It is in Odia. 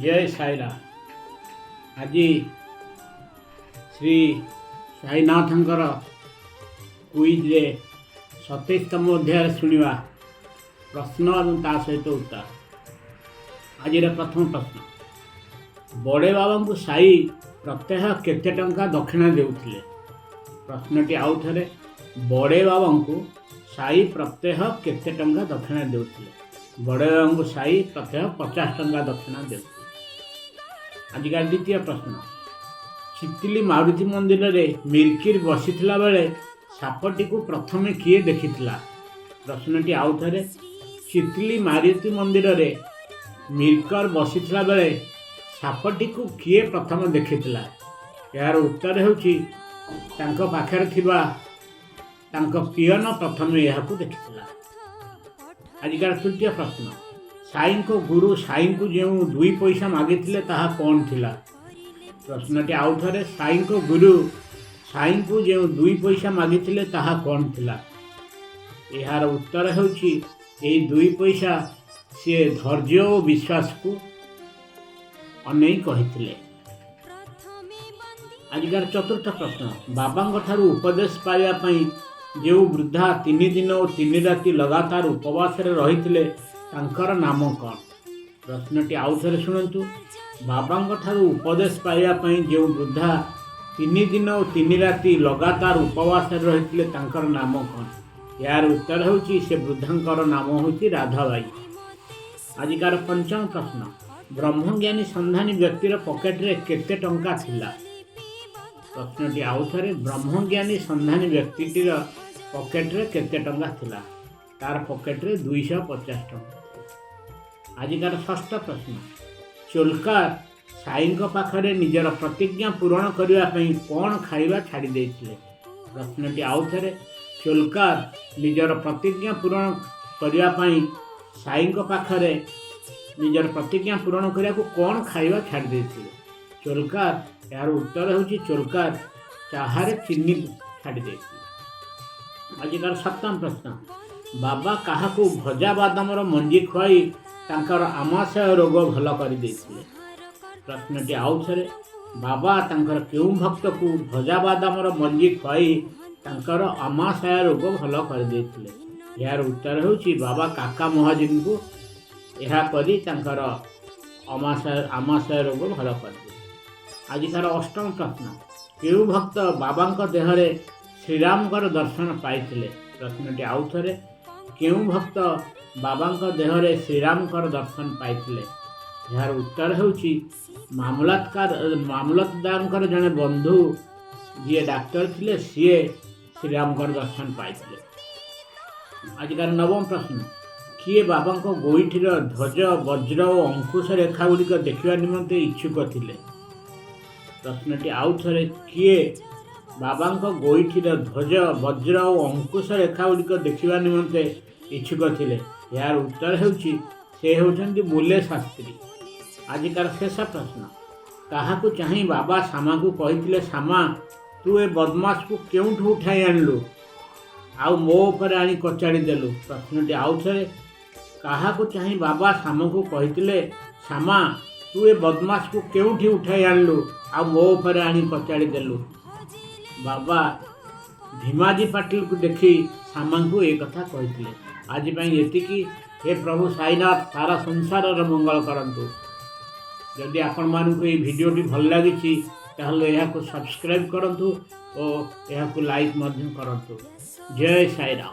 ଜୟ ସାଇରାମ। ଆଜି ଶ୍ରୀ ସାଇନାଥଙ୍କର କୁଇଜ୍ରେ 27ତମ ଅଧ୍ୟାୟରେ ଶୁଣିବା ପ୍ରଶ୍ନ ଏବଂ ତା ସହିତ ଉତ୍ତର। ଆଜିର ପ୍ରଥମ ପ୍ରଶ୍ନ: ବଡ଼େ ବାବାଙ୍କୁ ସାଇ ପ୍ରତ୍ୟହ କେତେ ଟଙ୍କା ଦକ୍ଷିଣା ଦେଉଥିଲେ? ପ୍ରଶ୍ନଟି ଆଉ ଥରେ: ବଡ଼େ ବାବାଙ୍କୁ ସାଇ ପ୍ରତ୍ୟହ କେତେ ଟଙ୍କା ଦକ୍ଷିଣା ଦେଉଥିଲେ? ବଡ଼େ ବାବାଙ୍କୁ ସାଇ ପ୍ରତ୍ୟହ 50 ଟଙ୍କା ଦକ୍ଷିଣା ଦେଉଥିଲେ। ଆଜିକାର ଦ୍ୱିତୀୟ ପ୍ରଶ୍ନ: ଚିତିଲି ମାରୁତି ମନ୍ଦିରରେ ମିର୍କିର ବସିଥିଲା ବେଳେ ସାପଟିକୁ ପ୍ରଥମେ କିଏ ଦେଖିଥିଲା? ପ୍ରଶ୍ନଟି ଆଉ ଥରେ: ଚିତିଲି ମାରୁତି ମନ୍ଦିରରେ ମିର୍କର ବସିଥିଲା ବେଳେ ସାପଟିକୁ କିଏ ପ୍ରଥମ ଦେଖିଥିଲା? ଏହାର ଉତ୍ତର ହେଉଛି, ତାଙ୍କ ପାଖରେ ଥିବା ତାଙ୍କ ପିଅନ ପ୍ରଥମେ ଏହାକୁ ଦେଖିଥିଲା। ଆଜିକାର ତୃତୀୟ ପ୍ରଶ୍ନ: ସାଇଙ୍କ ଗୁରୁ ସାଇଙ୍କୁ ଯେଉଁ 2 ପଇସା ମାଗିଥିଲେ, ତାହା କ'ଣ ଥିଲା? ପ୍ରଶ୍ନଟି ଆଉ ଥରେ: ସାଇଙ୍କ ଗୁରୁ ସାଇଙ୍କୁ ଯେଉଁ 2 ପଇସା ମାଗିଥିଲେ, ତାହା କ'ଣ ଥିଲା? ଏହାର ଉତ୍ତର ହେଉଛି, ଏହି 2 ପଇସା ସିଏ ଧୈର୍ଯ୍ୟ ଓ ବିଶ୍ୱାସକୁ ଅନେଇ କହିଥିଲେ। ଆଜିକାର ଚତୁର୍ଥ ପ୍ରଶ୍ନ: ବାବାଙ୍କ ଠାରୁ ଉପଦେଶ ପାଇବା ପାଇଁ ଯେଉଁ ବୃଦ୍ଧା 3 ଦିନ ଓ 3 ରାତି ଲଗାତାର ଉପବାସରେ ରହିଥିଲେ, ତାଙ୍କର ନାମ କ'ଣ? ପ୍ରଶ୍ନଟି ଆଉ ଥରେ ଶୁଣନ୍ତୁ। ବାବାଙ୍କ ଠାରୁ ଉପଦେଶ ପାଇବା ପାଇଁ ଯେଉଁ ବୃଦ୍ଧା 3 ଦିନ ଓ 3 ରାତି ଲଗାତାର ଉପବାସରେ ରହିଥିଲେ, ତାଙ୍କର ନାମ କ'ଣ? ଏହାର ଉତ୍ତର ହେଉଛି, ସେ ବୃଦ୍ଧାଙ୍କର ନାମ ହେଉଛି ରାଧାବାଇ। ଆଜିକାର ପଞ୍ଚମ ପ୍ରଶ୍ନ: ବ୍ରହ୍ମଜ୍ଞାନୀ ସନ୍ଧାନୀ ବ୍ୟକ୍ତିର ପକେଟରେ କେତେ ଟଙ୍କା ଥିଲା? ପ୍ରଶ୍ନଟି ଆଉ ଥରେ: ବ୍ରହ୍ମଜ୍ଞାନୀ ସନ୍ଧାନୀ ବ୍ୟକ୍ତିଟିର ପକେଟରେ କେତେ ଟଙ୍କା ଥିଲା? ତାର ପକେଟରେ 250 ଟଙ୍କା ଥିଲା। ଆଜିକାର ଷଷ୍ଠ ପ୍ରଶ୍ନ: ଚୋଲକାର ସାଇଙ୍କ ପାଖରେ ନିଜର ପ୍ରତିଜ୍ଞା ପୂରଣ କରିବା ପାଇଁ କ'ଣ ଖାଇବା ଛାଡ଼ି ଦେଇଥିଲେ? ପ୍ରଶ୍ନଟି ଆଉ ଥରେ: ଚୋଲକାର ନିଜର ପ୍ରତିଜ୍ଞା ପୂରଣ କରିବା ପାଇଁ ସାଇଙ୍କ ପାଖରେ ନିଜର ପ୍ରତିଜ୍ଞା ପୂରଣ କରିବାକୁ କ'ଣ ଖାଇବା ଛାଡ଼ି ଦେଇଥିଲେ? ଚୋଲକାର, ଏହାର ଉତ୍ତର ହେଉଛି, ଚୋଲକାର ଚାହାରେ ଚିନି ଛାଡ଼ି ଦେଇଥିଲେ। ଆଜିକାର ସପ୍ତମ ପ୍ରଶ୍ନ: ବାବା କାହାକୁ ଭଜା ବାଦାମର ମଞ୍ଜି ଖୁଆଇ ତାଙ୍କର ଆମାଶୟ ରୋଗ ଭଲ କରିଦେଇଥିଲେ? ପ୍ରଶ୍ନଟି ଆଉ ଥରେ: ବାବା ତାଙ୍କର କେଉଁ ଭକ୍ତକୁ ଭଜା ବାଦାମର ମଞ୍ଜି ଖୁଆଇ ତାଙ୍କର ଆମାଶୟ ରୋଗ ଭଲ କରିଦେଇଥିଲେ? ଏହାର ଉତ୍ତର ହେଉଛି, ବାବା କାକା ମହାଜୀଙ୍କୁ ଏହା କରି ତାଙ୍କର ଆମାଶୟ ରୋଗ ଭଲ କରିଦେଇଥିଲେ। ଆଜିକାର ଅଷ୍ଟମ ପ୍ରଶ୍ନ: କେଉଁ ଭକ୍ତ ବାବାଙ୍କ ଦେହରେ ଶ୍ରୀରାମଙ୍କର ଦର୍ଶନ ପାଇଥିଲେ? ପ୍ରଶ୍ନଟି ଆଉ ଥରେ: କେଉଁ ଭକ୍ତ ବାବାଙ୍କ ଦେହରେ ଶ୍ରୀରାମଙ୍କର ଦର୍ଶନ ପାଇଥିଲେ? ଏହାର ଉତ୍ତର ହେଉଛି, ମାମଲତଦାରଙ୍କର ଜଣେ ବନ୍ଧୁ, ଯିଏ ଡାକ୍ତର ଥିଲେ, ସିଏ ଶ୍ରୀରାମଙ୍କର ଦର୍ଶନ ପାଇଥିଲେ। ଆଜିକାର ନବମ ପ୍ରଶ୍ନ: କିଏ ବାବାଙ୍କ ଗୋଇଠିର ଧ୍ୱଜ, ବଜ୍ର ଓ ଅଙ୍କୁଶ ରେଖା ଗୁଡ଼ିକ ଦେଖିବା ନିମନ୍ତେ ଇଚ୍ଛୁକ ଥିଲେ? ପ୍ରଶ୍ନଟି ଆଉ ଥରେ: କିଏ ବାବାଙ୍କ ଗୋଇଠିର ଧ୍ୱଜ, ବଜ୍ର ଓ ଅଙ୍କୁଶ ରେଖା ଗୁଡ଼ିକ ଦେଖିବା ନିମନ୍ତେ ଇଚ୍ଛୁକ ଥିଲେ? ଏହାର ଉତ୍ତର ହେଉଛି, ସେ ହେଉଛନ୍ତି ମୁଲେ ଶାସ୍ତ୍ରୀ। ଆଜିକାର ଶେଷ ପ୍ରଶ୍ନ: କାହାକୁ ଚାହିଁ ବାବା ଶାମାକୁ କହିଥିଲେ, "ଶାମା, ତୁ ଏ ବଦମାସକୁ କେଉଁଠୁ ଉଠାଇ ଆଣିଲୁ ଆଉ ମୋ ଉପରେ ଆଣି କଚାଡ଼ି ଦେଲୁ"? ପ୍ରଶ୍ନଟି ଆଉ ଥରେ: କାହାକୁ ଚାହିଁ ବାବା ଶାମାକୁ କହିଥିଲେ, "ଶାମା, ତୁ ଏ ବଦମାସକୁ କେଉଁଠି ଉଠାଇ ଆଣିଲୁ ଆଉ ମୋ ଉପରେ ଆଣି କଚାଡ଼ି ଦେଲୁ"? ବାବା ଭୀମାଜୀ ପାଟିଲକୁ ଦେଖି ଶାମାଙ୍କୁ ଏ କଥା କହିଥିଲେ। ଆଜି ପାଇଁ ଏତିକି। ହେ ପ୍ରଭୁ ସାଇନାଥ, ସାରା ସଂସାରର ମଙ୍ଗଳ କରନ୍ତୁ। ଯଦି ଆପଣମାନଙ୍କୁ ଏହି ଭିଡ଼ିଓଟି ଭଲ ଲାଗିଛି, ତାହେଲେ ଏହାକୁ ସବସ୍କ୍ରାଇବ୍ କରନ୍ତୁ ଓ ଏହାକୁ ଲାଇକ୍ ମଧ୍ୟ କରନ୍ତୁ। ଜୟ ସାଇରାମ।